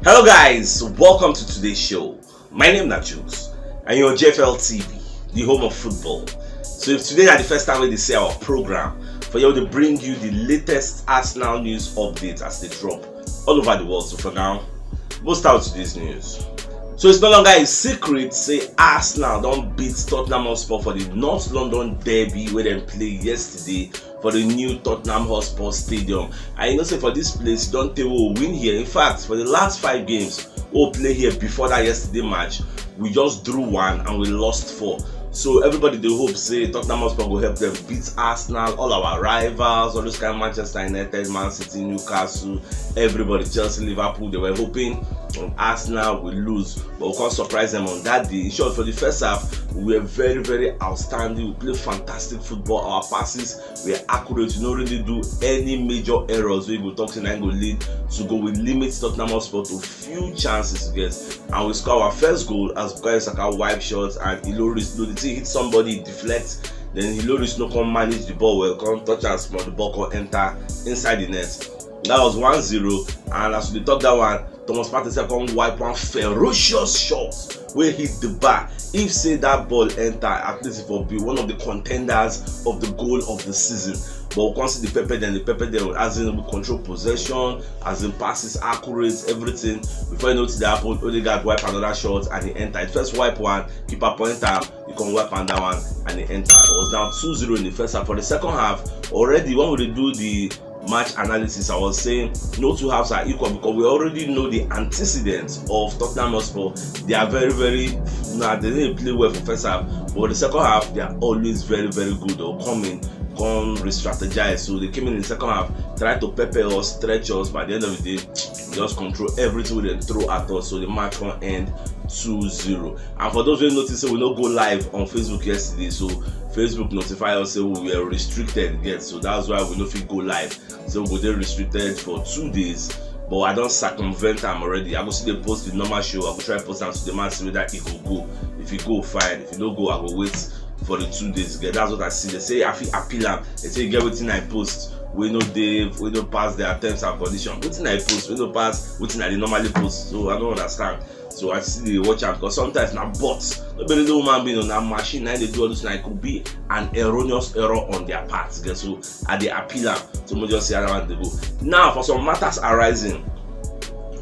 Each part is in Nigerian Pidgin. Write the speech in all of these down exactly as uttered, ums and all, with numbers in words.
Hello guys, welcome to today's show. My name na Jukes and you're J F L T V, the home of football. So if today na the first time wey you dey see our program, for here we dey bring you the latest Arsenal news updates as they drop all over the world. So for now, we'll start with today's news. So it's no longer a secret say Arsenal don beat Tottenham Hotspur for the North London derby wey dem play yesterday for the new Tottenham Hotspur Stadium. And you know say for this place, e don tey wey we win here. In fact, for the last five games wey we play here before that yesterday match, we just drew one and we lost four. So everybody dey hope say Tottenham Hotspur go help them beat Arsenal, all our rivals, all those kind of Manchester United, Man City, Newcastle, everybody, Chelsea, Liverpool. They were hoping um, Arsenal will lose, but we can't surprise them on that day. In short, for the first half, we were very, very outstanding. We played fantastic football. Our passes were accurate. We no really do any major errors wey go talk say na go lead to go. We limit Tottenham Hotspur to few chances to get, and we score our first goal as Bukayo Saka wipe shot and Lloris do the thing, hit somebody, deflect. Then Lloris no come manage the ball well, come touch am small, the ball come enter inside the net. That was one zero, and as we dey talk that one, Thomas Partey come wipe one ferocious shot wey hit the bar. If say that ball enter, at least it will be one of the contenders of the goal of the season. But we can't see the Pepe then the Pepe then as in we control possession, as in passes accurate, everything. Before you notice that happen, Odegaard wipe another shot and he enter. It first wipe one, keeper point am, he come wipe another one and he enter. It was now two zero in the first half. For the second half, already when we dey do the match analysis, I was saying no two halves are equal because we already know the antecedents of Tottenham Hotspur. They are very, very now they didn't play well for first half, but the second half they are always very, very good or coming, come re-strategize. So they came in the second half, tried to pepper us, stretch us, but at the end of the day, we just control everything wey dem throw at us. So the match come end two zero. And for those wey notice say we no go live on Facebook yesterday, so Facebook notify us say we were restricted again, so that's why we no fit go live. So we go dey restricted for two days, but I don circumvent am already. I go still dey post the normal show. I go try post am today, man, see whether e go go. If e go, fine. If e no go, I go wait for the two days again. That's what I see. They say I fit appeal am. They say e get wetin I post wey no dey, wey no pass the terms and condition. Wetin I post wey no pass wetin I dey normally post, so I no understand. So I still dey watch am because sometimes na bots, no be real human being, na machine na dey do all this. Na it could be an erroneous error on their part. Get so I dey appeal am. So mo just see how that one dey go. Now for some matters arising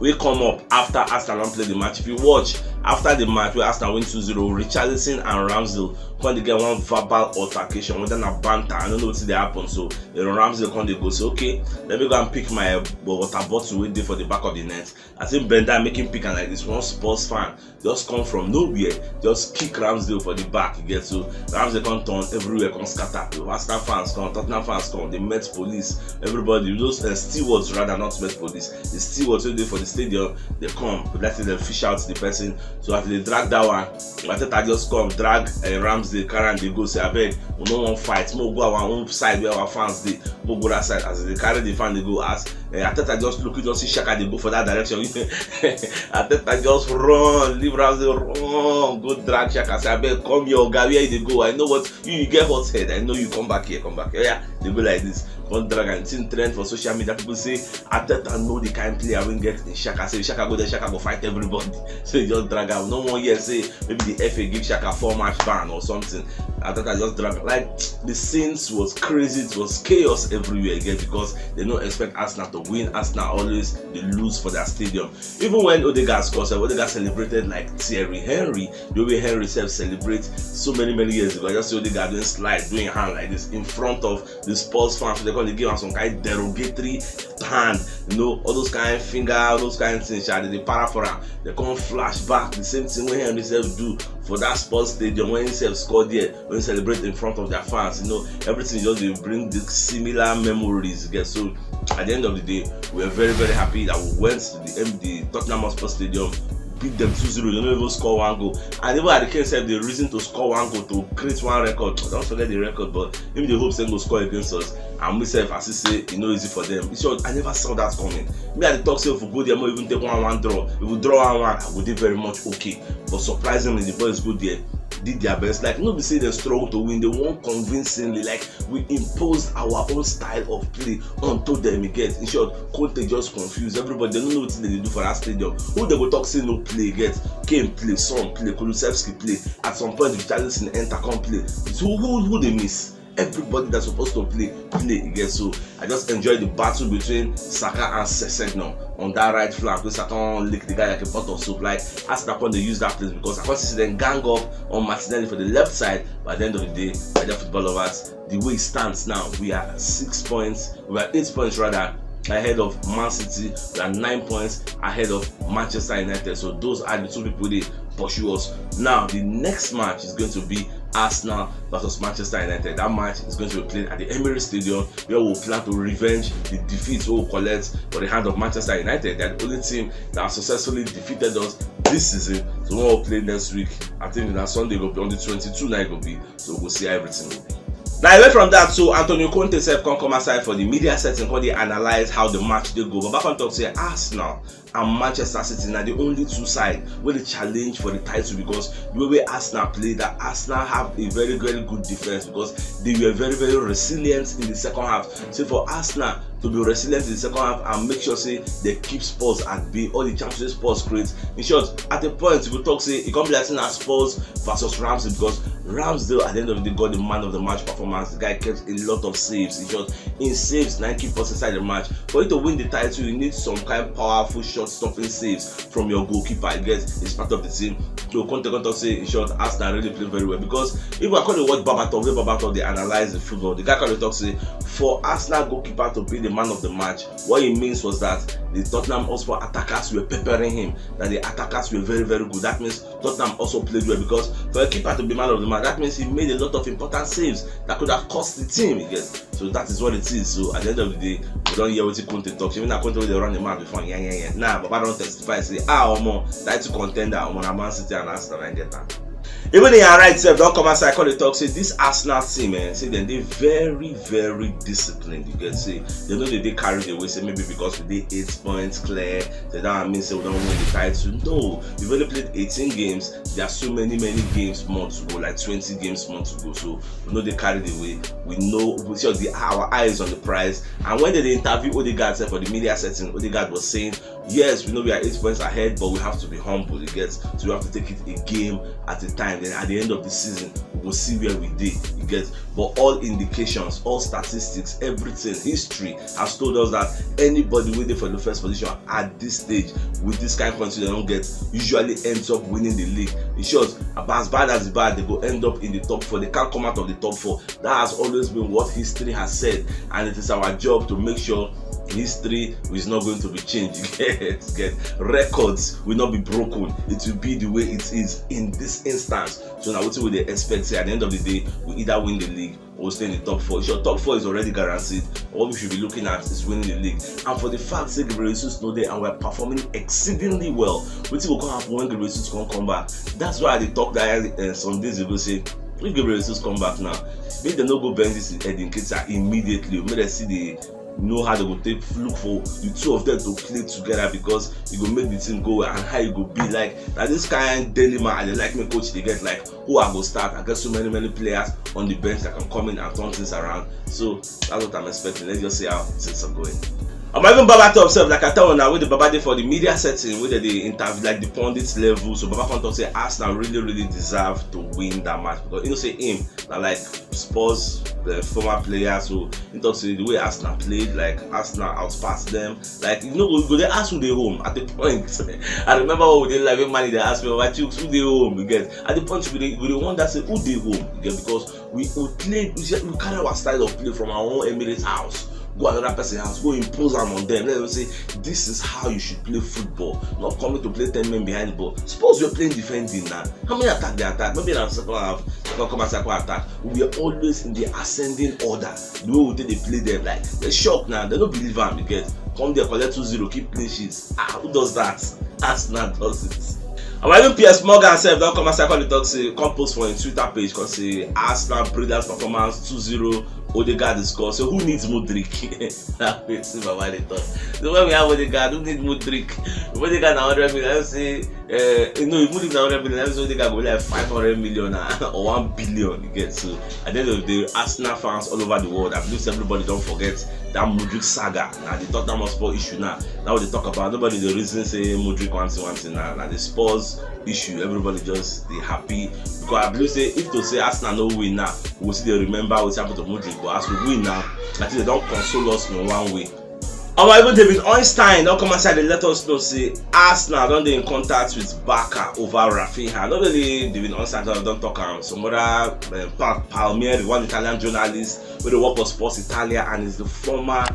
wey come up after Arsenal don play the match. If you watch after the match wey Arsenal win two zero, Richarlison and Ramsdale come dey get one verbal altercation, whether na banter, I no know wetin dey happen. So Aaron Ramsdale come dey go say, okay, let me go and pick my uh, water bottle wey dey for the back of the net. As him bend down, make him pick am like this, one Spurs fan just come from nowhere, just kick Ramsdale for the back. You get so Ramsdale come turn everywhere, come scatter. The Arsenal fans come, Tottenham fans come, the Met police, everybody, those uh, stewards rather, not Met police, the stewards wey dey for the stadium, they come. Let's say they fish out the person. So as they drag that one, Arteta just come drag uh, Ramsdale, carry am dey go, say abeg, we no wan fight, make we go our own side where our fans dey, make we go that side. As they carry the fan dey go, as uh, Arteta just look, you just see Xhaka dey go for that direction. Arteta just run, leave Ramsdale, run, go drag Xhaka, say abeg, come here, oga, where you dey go? I know what you, you get hot head. I know you, come back here, come back here. Yeah, they go like this. Come drag and thing trend for social media. People say Arteta know the kind player wey get in Xhaka. Say Xhaka go there, Xhaka go fight everybody. So he just drag am. No one here say maybe the F A give Xhaka four match ban or something. Arteta just drag am. Like the scenes was crazy. It was chaos everywhere again because they no expect Arsenal to win. Arsenal always dey lose for their stadium. Even when Odegaard scored, Odegaard celebrated like Thierry Henry, the way Henry sef celebrate so many, many years ago. I just see Odegaard doing slide, doing hand like this in front of the Spurs fans. So they come dey give am some kind derogatory hand, you know, all those kind finger, all those kind things. Sha, they dey para for am. They come flash back the same thing wey Henry sef do for that Spurs stadium when he sef score there, when he celebrate in front of their fans. You know, everything just dey bring the similar memories again. So at the end of the day, we are very, very happy that we went to the M D Tottenham Hotspur Stadium, beat them two zero. They no even score one goal. And even Harry Kane sef dey reason to score one goal to create one record. Don't forget the record, but him dey hope say go score against us. And we sef, as he say, e no easy for them. You see, I never saw that coming. Me, I dey talk say if we go there, more even take one one draw. If we draw one one, I go dey very much okay. But surprisingly, the boys go there, did their best. Like, no be say dem struggle to win, dem won convincingly. Like, we imposed our own style of play onto them. You get? In short, Conte just confused everybody. Dem no know wetin dem dey do for that stadium. Who dem go talk say no play? You get? Kane play, Son play, Kulusevski play. At some point, Richarlison enter, come play. So who who who dem miss? Everybody that's supposed to play, play. You get? So I just enjoy the battle between Saka and Sessegnon on that right flank, wey Saka wan lick the guy like a pot of soup. Like, Arsenal come dey use that place, because I come see dem gang up on Martinelli for the left side. But at the end of the day, my dear football lovers, the way it stands now, we are six points, we are eight points rather, ahead of Man City. We are nine points ahead of Manchester United. So those are the two people wey dey pursue us. Now, the next match is going to be Arsenal versus Manchester United. That match is going to be played at the Emirates Stadium, where we plan to revenge the defeat wey we collect for the hand of Manchester United. They are the only team that have successfully defeated us this season. So we wan play next week. I think na Sunday go be, on the twenty-two na e go be. So we go see how everything go be. Now, away from that, so Antonio Conte sef come come outside for the media setting, come dey analyze how the match dey go. Baba come talk say Arsenal and Manchester City na the only two side wey dey challenge for the title, because the way wey Arsenal play, that Arsenal have a very, very good defense, because they were very, very resilient in the second half. So for Arsenal to be resilient in the second half and make sure say they keep Spurs at bay, all the chances Spurs create. In short, at a point, you go talk say e come be like say na Spurs versus Ramsey, because Ramsdale, at the end of the day, got the man of the match performance. The guy kept a lot of saves. In short, in saves, nine key points inside the match. For you to win the title, you need some kind powerful shot stopping saves from your goalkeeper. I guess it's part of the team. So Conte come talk say, in short, Arsenal really play very well, because if I come dey watch Babatov, wey Babatov dey analyze the football, the guy come dey talk say for Arsenal goalkeeper to be the man of the match, what he means was that the Tottenham Hotspur attackers were peppering him, that the attackers were very, very good. That means Tottenham also played well, because for a keeper to be man of the match, that means he made a lot of important saves that could have cost the team. You get? So that is what it is. So at the end of the day, we don hear wetin Conte talk. Even na Conte wey dey run the match before, yeah, yeah, yeah. Now, Baba don testify say, ah, omo, title contender, omo, na Man City and Arsenal na get am. Even Ian Wright sef don come outside, come dey talk say this Arsenal team, eh, say dem dey very, very disciplined. You get? Say dem no dey dey carried away. Say maybe because we dey eight points clear, say that one mean say we don win the title. No, we've only played eighteen games. There are so many, many games more to go, like twenty games more to go. So we no dey carried away. We know, we see the, our eyes on the prize. And when they dey interview Odegaard sef for the media setting, Odegaard was saying, yes, we know we are eight points ahead, but we have to be humble, you get? So we have to take it a game at a time. Then at the end of the season, we go see where we dey, you get? But all indications, all statistics, everything, history has told us that anybody wey dey for the first position at this stage with this kind of condition dem don get usually ends up winning the league. In short, as bad as the bad, they go end up in the top four. They can't come out of the top four. That has always been what history has said, and it is our job to make sure history is not going to be changed. Get, get records will not be broken. It will be the way it is in this instance. So now, what we dey expect? Say at the end of the day, we either win the league or stay in the top four. Sure, top four is already guaranteed. What we should be looking at is winning the league. And for the fact say Gabriel Jesus no dey and we're performing exceedingly well, wetin go come happen when Gabriel Jesus come come back? That's why I dey talk that, uh, some days ago say if Gabriel Jesus come back now, make dem no go bench this Eddie Nketiah immediately. Make dem see the know how they go take look for the two of them to play together, because e go make the team go well. And how e go be like, na this kind dilemma I dey like make coach dey get, like, who I go start? I get so many, many players on the bench that can come in and turn things around. So that's what I'm expecting. Let's just see how things are going. I'm even Baba talk sef, like I tell una, wey the Baba dey for the media setting, wey dem dey interview, like, the pundits level. So Baba come talk say Arsenal really, really deserve to win that match, because you know say him na, like, Spurs, the former player. So he talk say the way Arsenal played, like, Arsenal outpassed them. Like, you know, we go dey ask who dey home at the point. I remember when we dey live, when Manny dey ask me about Chooks, who dey home, you get? At the point, we dey, we dey wonder say who dey home, you get? Because we, we play, we, say, we carry our style of play from our own Emirates house, go another person house, go impose am on them. Let them say this is how you should play football. Not coming to play ten men behind the ball. Suppose we're playing defending now. How many attack they attack? Maybe in the second half, second come and second attack. We are always in the ascending order. The way we take dey play them, like, they shock now. They don't believe am, you get? Come there, collect two zero, keep clean sheets. Ah, who does that? Arsenal does it. And even Piers Morgan sef don come outside, come dey talk say, come post for him Twitter page, come say Arsenal brilliant performance, two zero, Odegaard dey score. So who needs Mudryk? Na wetin Baba dey talk. So when we have Odegaard, who need Mudryk? Odegaard na hundred million. I say Uh, you know, if Mudryk na hundred million, every Sunday guy go be like five hundred million or one billion. You get, so at the end of the day, Arsenal fans all over the world, I believe everybody don't forget that Mudryk saga. Now the Tottenham Hotspur issue now. Now they talk about, nobody the reason say Mudryk wants one thing now. Now the Spurs issue, everybody just they happy because I believe say if to say Arsenal no win now, we will still remember what happened to Mudryk. But as we win now, I think they don't console us in one way. Our even David Ornstein don't come outside and let us know say Arsenal don't they in contact with Barca over Rafinha. Not only David Ornstein don't talk am, some other uh, Palmieri, one Italian journalist where they work for Sports Italia and is the former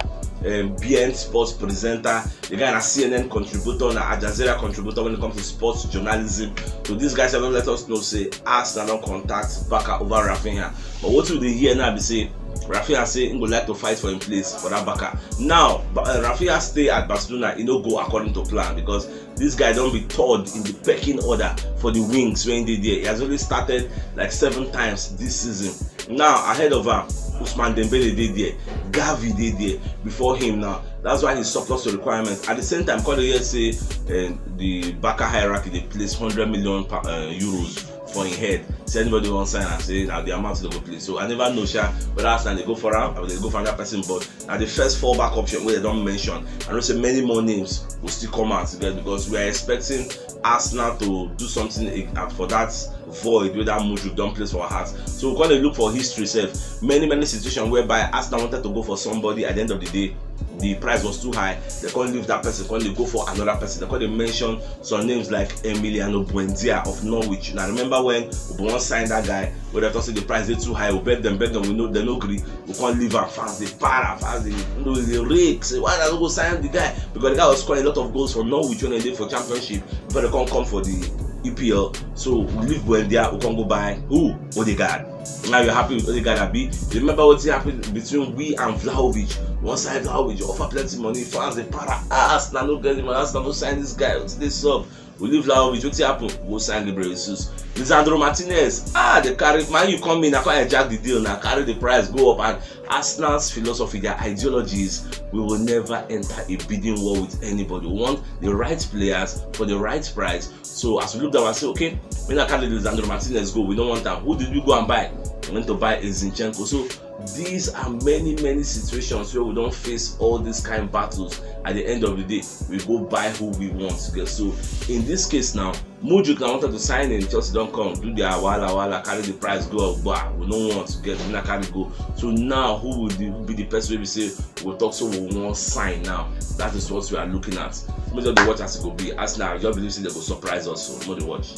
um, B N Sports presenter. The guy na C N N contributor, na Al Jazeera contributor when it comes to sports journalism. So these guys have let us know say Arsenal don't contact Barca over Rafinha. But what we dey hear now be say Rafinha say he go like to fight for him place for that Barca. Now, uh, Rafinha stay at Barcelona, he no go according to plan because this guy don't be third in the pecking order for the wings when they there. He has only started like seven times this season. Now ahead of am, Ousmane Dembele dey there, Gavi dey there before him now. That's why he surplus to requirements. At the same time, call the year say uh, the Barca hierarchy they place hundred million uh, euros for him head. Say anybody want sign and say now the amount they go play. So I never know sha whether Arsenal they go for am or they go for another person, but now the first fallback option where they don't mention. I know say many more names will still come out together because we are expecting Arsenal to do something for that void where that Mudryk don't place for our hearts. So we're gonna look for history itself. Many many situations whereby Arsenal wanted to go for somebody at the end of the day, the price was too high. They can't leave that person, can't go for another person. They can't mention some names like Emiliano Buendia of Norwich. Now remember when we signed that guy, where they thought say the price is too high, we bet them, bet them, we know they no agree. We can't leave our fans, they para, fans, they you know they rake. Say why I go sign the guy? Because the guy was scoring a lot of goals for Norwich when they did for championship. But they can't come for the E P L. So we leave Buendia, we can't go buy who? Odegaard. Now you're happy with Odegaard, Abi. Remember what happened between we and Vlahovic. One side Vlahovic offer plenty money, fans they para us. Now no get the money, us now no sign this guy. What's this up? We leave Vlahovic. What's happen? Go sign Gabriel Jesus. Lisandro Martinez. Ah, the carry man you come in. I can't hijack the deal now. Carry the price, go up. And Arsenal's philosophy, their ideology is we will never enter a bidding war with anybody. We want the right players for the right price. So as we look down and say, okay, we not carry Lisandro Martinez go. We don't want that. Who did we go and buy? We went to buy Zinchenko. So these are many many situations where we don't face all these kind of battles. At the end of the day, we go buy who we want to get. So in this case now, Mudryk now wanted to sign in, Chelsea don't come, do their wala wala, carry the price go up, but we don't want to get we not carry go. So now who will be the person we say we talk so we won't sign now? That is what we are looking at. We just dey watch as it go be. Arsenal, I just believe say they go surprise us. So no dey watch.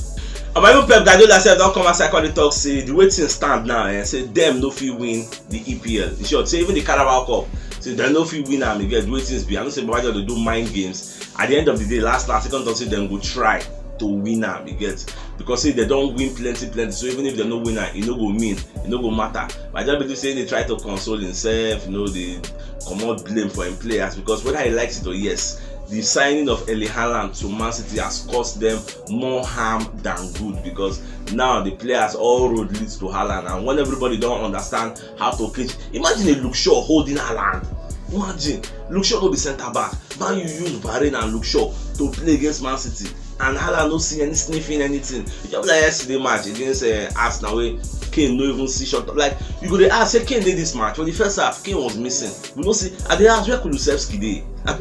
And my even Pep Guardiola sef don come outside come dey talk say the way things stand now, eh, say dem no fit win the E P L. In short, say even the Carabao Cup, say dem no fit win am again. The way things be, I know say Baba just dey do mind games. At the end of the day, last last, second talk say dem go try to win am, you get, because say they don't win plenty plenty. So even if they no win am, e no go mean, e no go matter. But I just believe say they try to console himself, you know, they comot blame for him players, because whether he likes it or yes, the signing of Erling Haaland to Man City has cost them more harm than good, because now the players, all road leads to Haaland, and when everybody don't understand how to catch, imagine a Luke Shaw holding Haaland. Imagine Luke Shaw no be centre back. Man, you use Bahrain and Luke Shaw to play against Man City, and Haaland no see any sniffing anything. You just like yesterday match against uh, Arsenal, where Kane no even see shot. Like, you go dey ask, say Kane did this match for the first half. Kane was missing. We no see. I dey ask where Kulusevski dey. I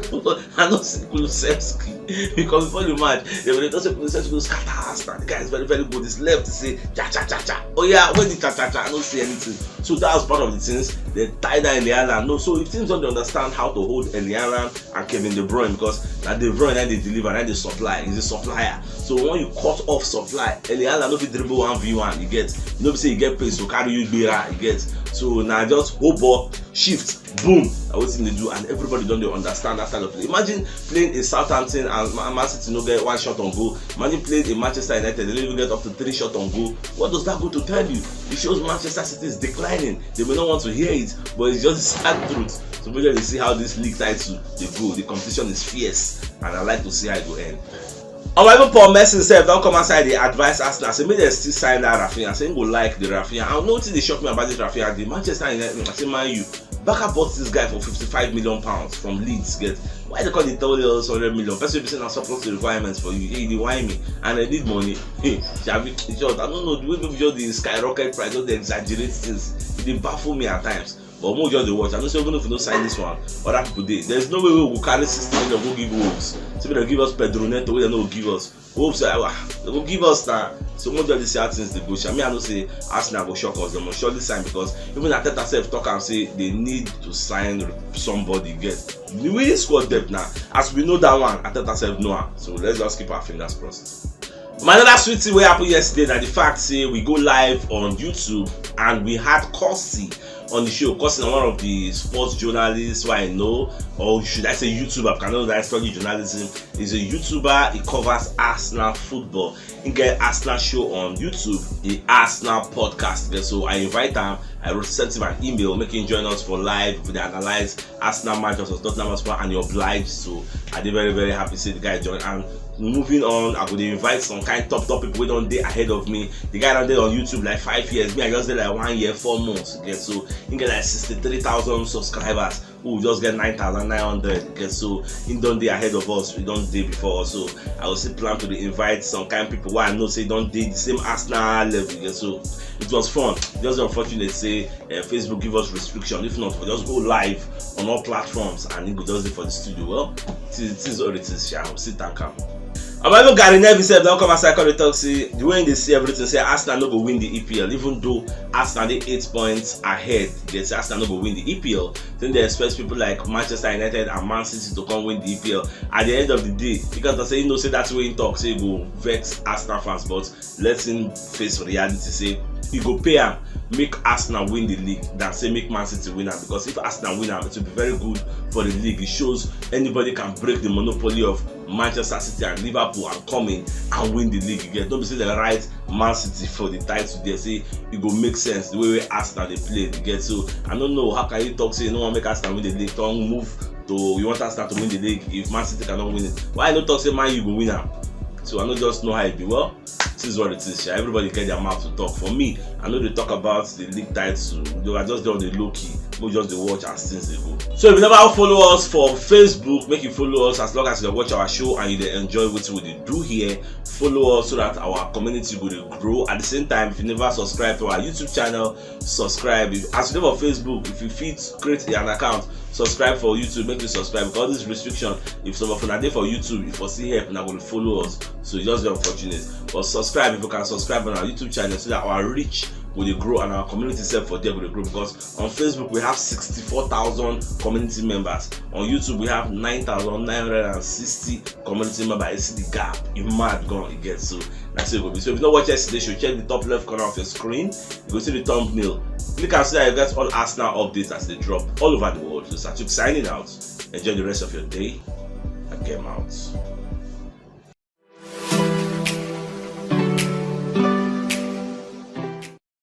no see Kulusevski because before the match they were just say Kulusevski go scatter Arsenal. The guy is very very good. His left say cha cha cha cha. Oh yeah, when the cha cha cha, I no see anything. So that was part of the things they tie down Erling Haaland. No, so if teams don't understand how to hold Erling Haaland and Kevin De Bruyne, because now De Bruyne and they deliver and they supply, he's a supplier. So when you cut off supply, Erling Haaland no fit dribble one v one. You get, you know, say you get pace to carry you gbera. You get, so now just hold ball, shift, boom. I was in the do, and everybody don't they understand that side of play. Imagine playing in Southampton and Man City no get one shot on goal. Imagine playing in Manchester United, they don't even get up to three shots on goal. What does that go to tell you? It shows Manchester City is declining. They may not want to hear it, but it's just the sad truth. So maybe they see how this league title they go. The competition is fierce, and I like to see how it will end. Our even Paul Merson himself don't come outside the advice Arsenal say make they still sign that Rafinha. Say he go like the Rafinha. I know they shock me about this Rafinha. The Manchester United, I say man you, Barca bought this guy for fifty-five million pounds from Leeds. Get, Why they call the tell us hundred million? Person be say na surplus to requirements for you. Hey, you dey whine me, and I need money. Hey, shall we? In short, I don't know the way people just dey skyrocket price, just dey exaggerate things. E dey baffle me at times. But we just dey watch. I know say even if we no sign this one, other people dey. There's no way we go carry sixty million go give Wolves. Say make dem give us Pedro Neto, wey dem no go give us. Wolves, ah, they go give us now. So we just dey see how things dey go. Sha, me, I know say Arsenal go shock us. They must surely sign, because even Arteta sef talk am say they need to sign somebody. Get the way squad depth now. As we know that one, Arteta sef know am. So let's just keep our fingers crossed. My another sweet thing wey happen yesterday na the fact say we go live on YouTube and we had Kosi on the show. Kosi na one of the sports journalists wey I know, or should I say YouTuber, because I know that study journalism. He's a YouTuber, he covers Arsenal football. He get Arsenal show on YouTube, the Arsenal podcast. Okay, so I invite am, I wrote, sent him an email, make him join us for live. We dey analyze Arsenal match versus Tottenham Hotspur, and he obliged. So I dey very, very happy say the guy join. And moving on, I go dey invite some kind top, top people wey don dey ahead of me. The guy don dey on YouTube like five years. Me, I just dey like one year, four months. Okay, so he get like sixty-three thousand subscribers. We just get nine thousand nine hundred. Okay, so he don dey ahead of us. He don dey before us. So I go still plan to dey invite some kind people wey I know say don dey the same Arsenal level. Okay, so it was fun. Just unfortunate say uh, Facebook give us restriction. If not, we just go live on all platforms and he go just dey for the studio. Well, it is, it is what it is, sha. We still thank am. Oba, even Gary Neville sef don come outside come dey talk say the way they see everything, say Arsenal no go win the E P L, even though Arsenal dey eight points ahead. They say Arsenal no go win the E P L. Then they expect people like Manchester United and Man City to come win the E P L. At the end of the day, you can say, you know, say that's way he talk, say he go vex Arsenal fans, but let him face reality. Say he go pay am make Arsenal win the league than say make Man City win am, because if Arsenal win am, it will be very good for the league. It shows anybody can break the monopoly of Manchester City and Liverpool and come in and win the league. You get, don't be say they write Man City for the title there. Say it go make sense the way wey Arsenal dey play. You get, so I don't know how can you talk say you no wan make Arsenal win the league, don't move to, you want Arsenal to win the league if Man City cannot win it. Why I no talk say Man U go win am? So I no just know how e be. Well, this is what it is, sha. Everybody get their mouth to talk. For me, I no dey talk about the league title. They are just there on the low key. We just dey watch as things dey go. So if you never follow us for Facebook, make you follow us. As long as you dey watch our show and you dey enjoy wetin we dey do here, follow us so that our community go dey grow. At the same time, if you never subscribe to our YouTube channel, subscribe. If, as you dey for Facebook, if you fit create an account, subscribe for YouTube, make you subscribe. Because this restriction, if some of una dey for YouTube, if you see help, una go follow us. So it's just very unfortunate. But subscribe if you can subscribe on our YouTube channel so that our reach will dey grow and our community sef for there will dey grow. Because on Facebook we have sixty-four thousand community members. On YouTube we have nine thousand nine hundred and sixty community members. You see the gap, you mad gone, you get. So that's it go be. So if you no watch yesterday show, check the top left corner of your screen. You go see the thumbnail. Click and see that you get all Arsenal updates as they drop all over the world. So Satuk signing out. Enjoy the rest of your day. I came out.